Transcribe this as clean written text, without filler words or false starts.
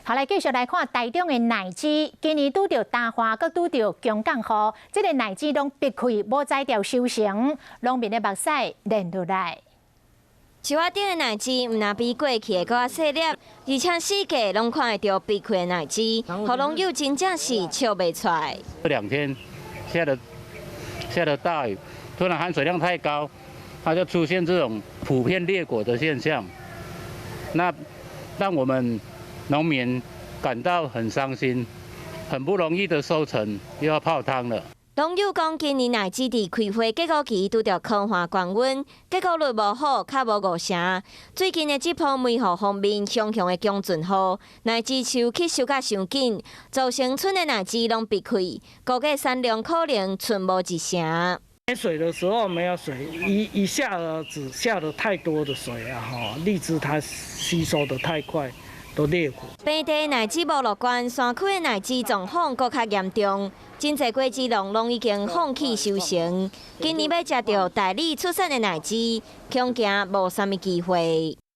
好，來繼續來看台中的奶枝，今年拄著大旱，閣拄著強降雨，這个奶枝攏閉開，無才調收成，農民的目屎連落來。樹仔頂的奶枝毋若比過去的閣較細粒，而且四界攏看會著閉開的奶枝，予農友真正是笑袂出來。這兩天下了大雨，突然含水量太高，它就出現這種普遍裂果的現象，那讓我們農民感到很傷心，很不容易的收成又要泡湯了。農友講，今年奶枝佇開花結果期拄著乾旱高溫，結果率無好，較無五成。最近的這波梅雨鋒面，雄雄的強陣雨，奶枝樹吸收甲傷緊，造成賰的奶枝攏閉開，估計產量可能賰無一成。沒水的時候沒有水，一下子下了太多的水啊！哈，荔枝它吸收得太快，都裂果。平地奶枝無樂觀，山區的奶枝狀況閣較嚴重，真濟果枝農攏已經放棄收成。今年欲食著大里出產的奶枝，恐驚無啥物機會。